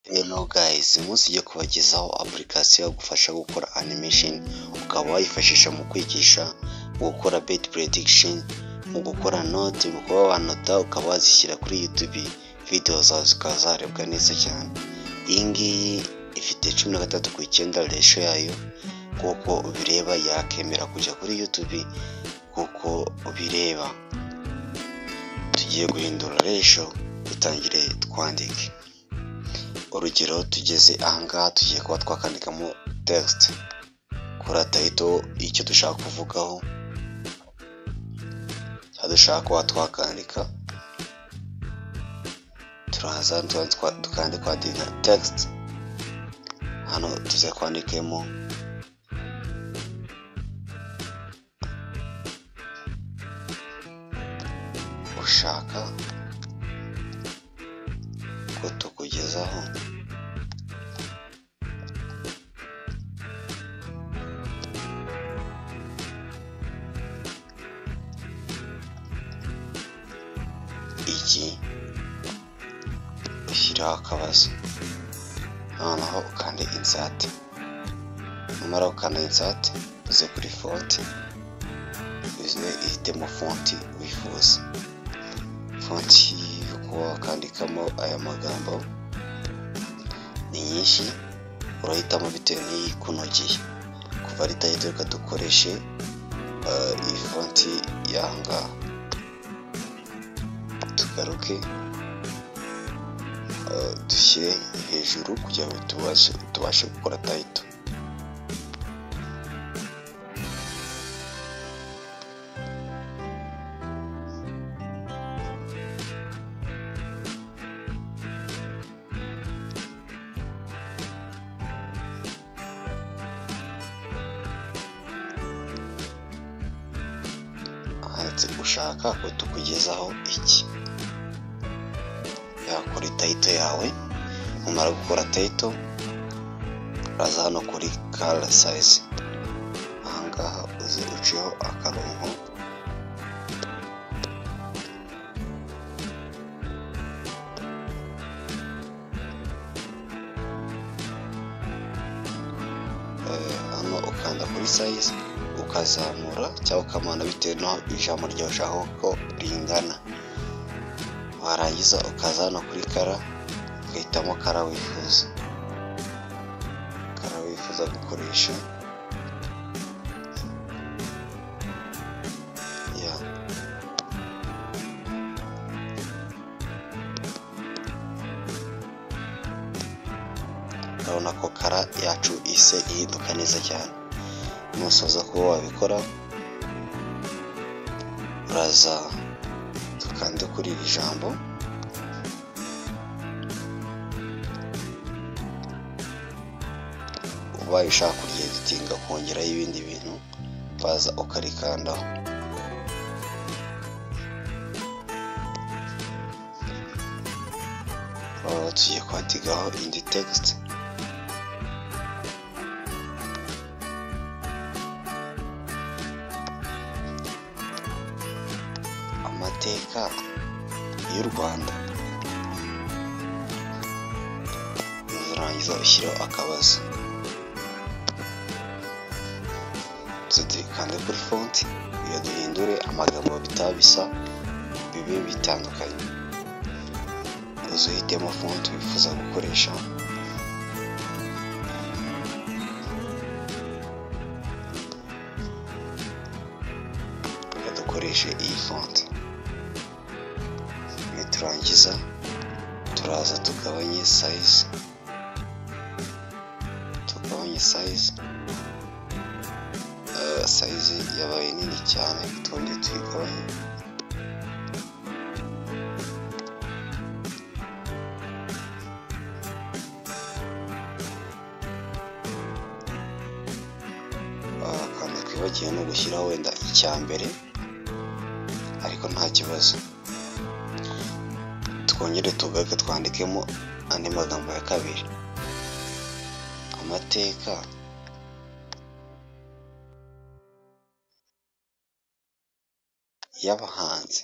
Hello guys, uyu munsi ngiye kubagezaho application yagufasha gukora animation, ukaba wayifashisha mu kwigisha, mu gukora bet prediction, mu gukora note, mu kuba wanota ukaba wazishyira kuri YouTube, video zawe zikaba zarebwa neza cyane. Iyi ngiyi ifite 13:9 ratio yayo, kuko ubireba yakemera kujya kuri YouTube kuko ubireba. Tugiye guhindura ratio, dutangire twandike. Urugero tugeze ahangaha tugiye kuba twakandikamo text, kuri title icyo dushaka kuvugaho, cyangwa dushaka kuba twakandika, turaza dukande kwandika text, hano tuze kwandikemo ushaka ko tukugezaho iki, ushyiraho akabazo, noneho ukande insert. Numara gukanda insert, uze kuri font, uze uhitemo font wifuza. Font yo kuba wakandikamo aya magambo ni nyinshi, urahitamo bitewe n'iyikunogeye. Kuva ari title reka dukoreshe iyi font y'aha ngaha. Tugaruke dushyire hejuru kugira ngo tubashe gukora title. Handitse ushaka ko tukugezaho iki, yakora title yawe. Numara gukora title, uraza hano kuri color size, ahangaha uze uceho akarongo, hano ukanda kuri size ukazamura cyangwa ukamanura bitewe n'aho ijambo ryawe ushaka ko ringana. Warangiza ukaza hano kuri color, ugahitamo color wifuza, color wifuza gukoresha. Urabona ko color yacu ise ihinduka neza cyane. Nusoza kuba wabikora, uraza dukande kuri iri jambo, ubaye ushaka kuryeditinga kongeraho ibindi bintu, waza ukarikandaho. Tugiye kwandikaho indi text, amateka y'u Rwanda. Nurangiza ushyireho akabazo, dukande kuri font kugira duhindure amagambo bitaba bisa, bibe bitandukanye. Uze uhitemo font wifuza gukoresha. Reka dukoreshe iyi font. Niturangiza turaza tugabanye size, tugabanye size. Size yabaye nini cyane, twongere tuyigabanye. Akantu twibagiwe ni ugushyiraho wenda icya mbere, ariko nta kibazo. Twongere tugaruke twandikemo andi magambo ya kabiri, amateka y'abahanzi.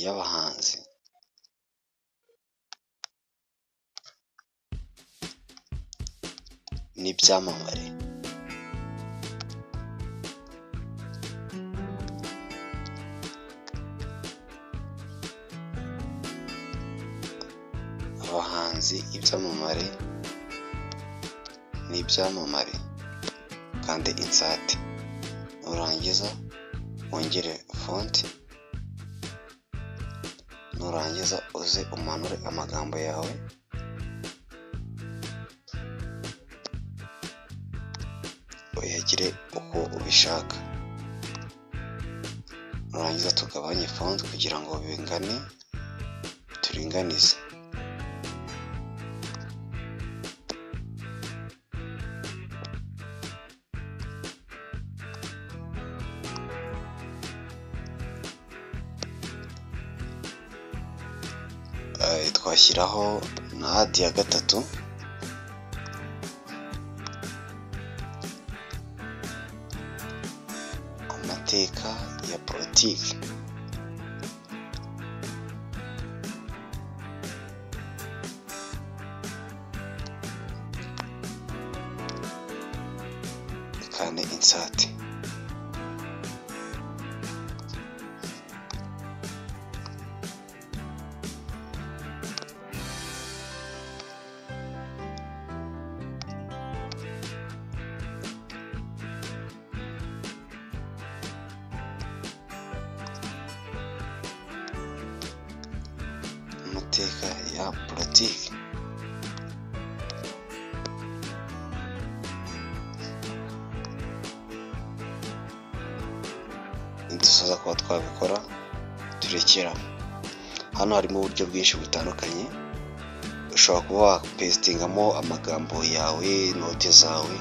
y'abahanzi n'ibyamamare. Abahanzi, ibyamamare n'ibyamamare. Kande insert, nurangiza wongere font, nurangiza uze umanure amagambo yawe, uyagire uko ubishaka. Nurangiza tugabanye font kugira ngo bingane, turinganize. Twashyiraho na adi ya gatatu, amateka ya politiki. Kande insert. Amateka ya politiki. Nidusoza kuba twabikora turekera. Hano harimo uburyo bwinshi butandukanye, ushobora kuba wapesitingamo amagambo yawe, note zawe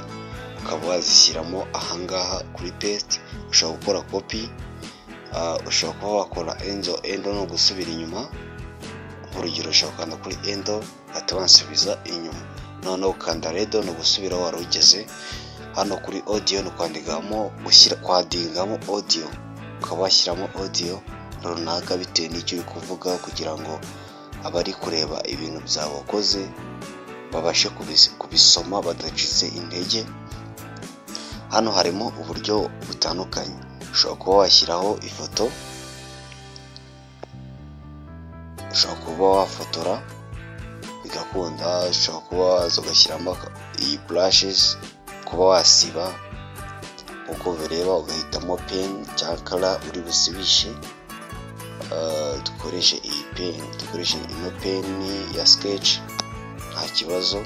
ukaba wazishyiramo ahangaha kuri paste. Ushobora gukora copy, ushobora kuba wakora endo. Endo ni ugusubira inyuma. Urugero ushobora gukanda kuri endo ugahita wansubiza inyuma, noneho ukanda redo ni ugusubira aho wari ugeze. Hano kuri audio ni ukwandikamo, gushyira kwadingamo audio, ukaba washyiramo audio runaka bitewe n'icyo uri kuvuga, kugira ngo abari kureba ibintu byawe wakoze babashe kubisoma badacitse intege. Hano harimo uburyo butandukanye, ushobora kuba washyiraho ifoto, ushobora kuba wafotora bigakunda, ushobora kuba waza ugashyiramo iyi brushes, kuba wasiba uko bireba, ugahitamo pen cyangwa color uri busibishe. Dukoreshe iyi pen, dukoreshe ino pen ya sketch nta kibazo.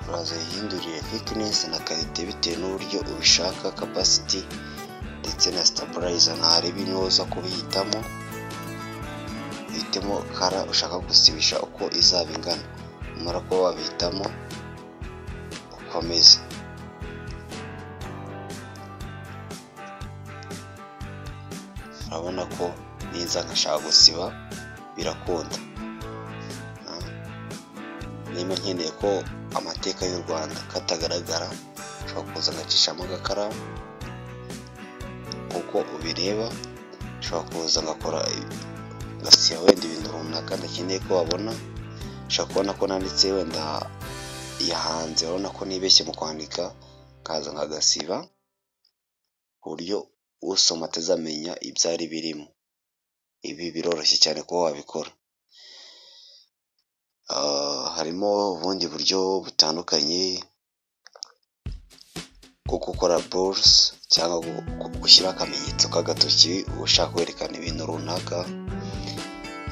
Uraza uhindurire thickness na quality bitewe n'uburyo ubishaka, capacity ndetse na stabilizer. Ntarebe inoza kubihitamo, uhitemo kara ushaka gusibisha uko izaba ingana. Umara kuba wabihitamo ukomeze. Urabona ko ninza nkashaka gusiba birakunda. Niba nkeneye ko amateka y'u Rwanda katagaragara, ushobora kuza ngacishamo agakaramu uko ubireba. Ushobora kuza ngakora ngasiba wenda ibintu runaka ndakeneye ko wabona. Ushobora kubona ko nanditse wenda yahanze, urabona ko nibeshye mu kwandika, nkaza nkagasiba ku buryo usoma atazamenya ibyari birimo. Ibi biroroshye cyane kuba wabikora. Harimo ubundi buryo butandukanye bwo gukora buruse cyangwa gushyira akamenyetso k'agatoki ushaka kwerekana ibintu runaka.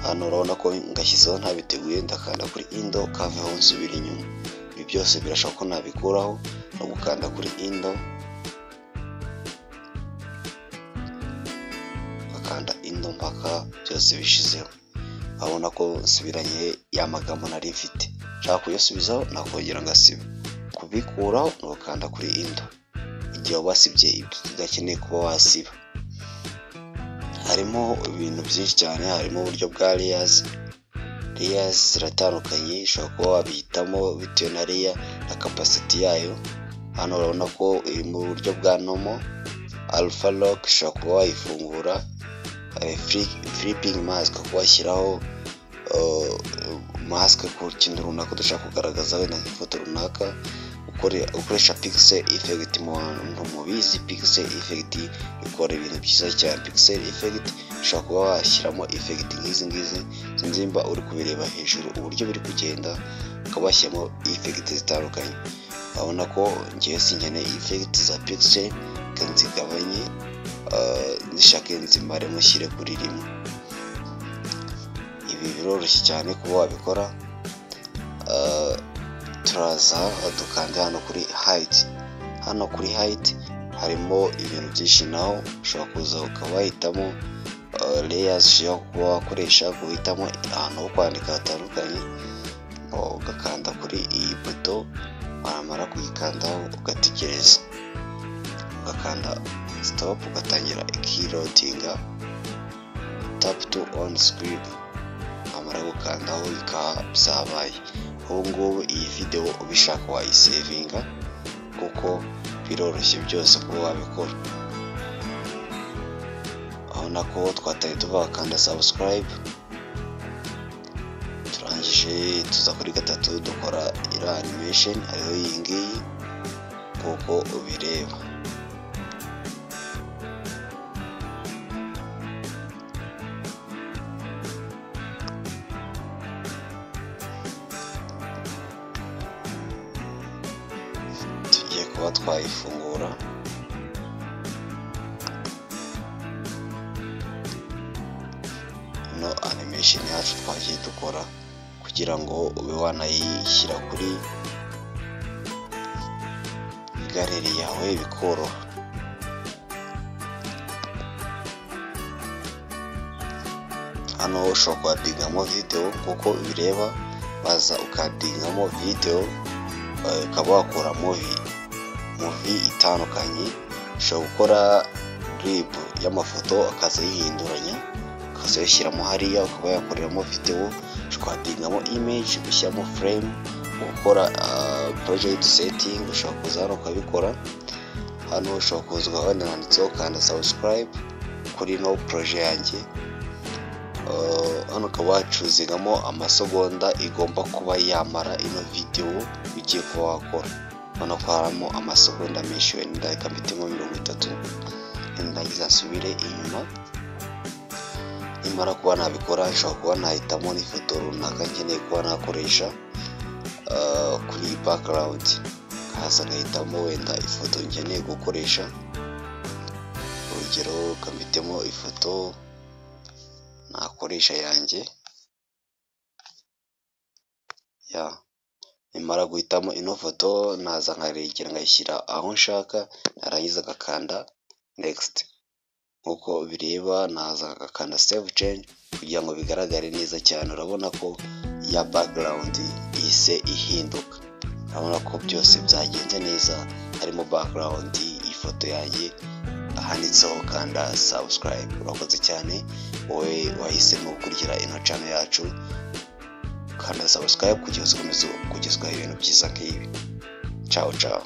Hano urabona ko ngashyizeho ntabiteguye, ndakanda kuri indo kaveho nsubira inyuma. Ibi byose birashoboka ko nabikuraho no gukanda kuri indo, ugakanda indo mpaka byose bishizeho. Urabona ko nsubiranye ya magambo nari mfite. Nshaka kuyasubizaho nakongera ngasiba. Kubikuraho ni ugukanda kuri indo igihe wasibye ibyo udakeneye kuba wasiba. Harimo ibintu byinshi cyane, harimo uburyo bwa layers. Layers ziratandukanye, ushobora kuba wabihitamo bitewe na layer na capacity yayo. Hano urabona ko iri mu buryo bwa normal, Alpha lock ushobora kuba wayifungura, flipping mask kuba washyiraho mask ku kintu runaka udashaka kugaragaza, wenda nk'ifoto runaka, ukoresha pixel effect. Mu bantu mubizi, pixel effect ikora ibintu byiza cyane. Pixel effect ushobora kuba washyiramo effect nk'izi ngizi, sinzi nimba uri kubireba hejuru uburyo biri kugenda, ukaba washyiramo effect zitandukanye. Urabona ko ngewe sinkeneye effect za pixel, reka nzigabanye, nzishake nzimare mushyire kuri rimwe. Ibi biroroshye cyane kuba wabikora. Turaza dukande hano kuri height. Hano kuri height harimo ibintu byinshi, naho ushobora kuza ukaba wahitamo layers ushobora kuba wakoresha, guhitamo ahantu ho kwandika hatandukanye, ugakanda kuri iyi buto, wamara kuyikandaho ugategereza, ugakanda stop, ugatangira ikiloadinga. Tap to on screen, wamara gukandaho bikaba byabaye. Ubu ngubu iyi video ubishaka wayisavinga, kuko biroroshye byose kuba wabikora. Urabona ko twataye tuvuga kanda subscribe, turangije tuza kuri gatatu dukora iriya animation, ariyo iyi ngiyi kuko ubireba. Tugiye kuba twayifungura. Ino animation yacu twagiye dukora kugira ngo ube wanayishyira kuri gallery yawe bikoroha. Hano ushobora kuhadingamo video kuko ubireba, waza ukadingamo video ukaba wakora movie itandukanye. Ushobora gukora clip y'amafoto akaza yihinduranya, ukaza uyashyiramo hariya ukaba yakoreramo video. Ushobora kuhadingamo image, gushyiramo frame, gukora project setting, ushobora kuza hano ukabikora. Hano ushobora kuza wenda handitseho kanda subscribe kuri ino projet yanjye. Hano ukaba wacuzingamo amasegonda igomba kuba yamara ino video ugiye kuba wakora. Urabona ko harimo amasegonda menshi, wenda reka mpitemo 30, ndangiza nsubire inyuma. Nimara kuba nabikora, nshobora kuba nahitamo n'ifoto runaka nkeneye kuba nakoresha kuri background, nkaza ngahitamo wenda ifoto nkeneye gukoresha. Urugero reka ifoto nakoresha yanjye ya. Nimara guhitamo ino foto, naza nkaregera nkayishyira aho nshaka, narangiza ngakanda next. Nkuko bireba, naza ngakanda save change kugira ngo bigaragare neza cyane. Urabona ko ya background ihise ihinduka, urabona ko byose byagenze neza, harimo background, ifoto yanjye handitseho kanda subscribe. Urakoze cyane wowe wahisemo gukurikira ino channel yacu, kanda subscribe kugira ukomeze kugezwaho ibintu byiza nk'ibi. Ciao ciao.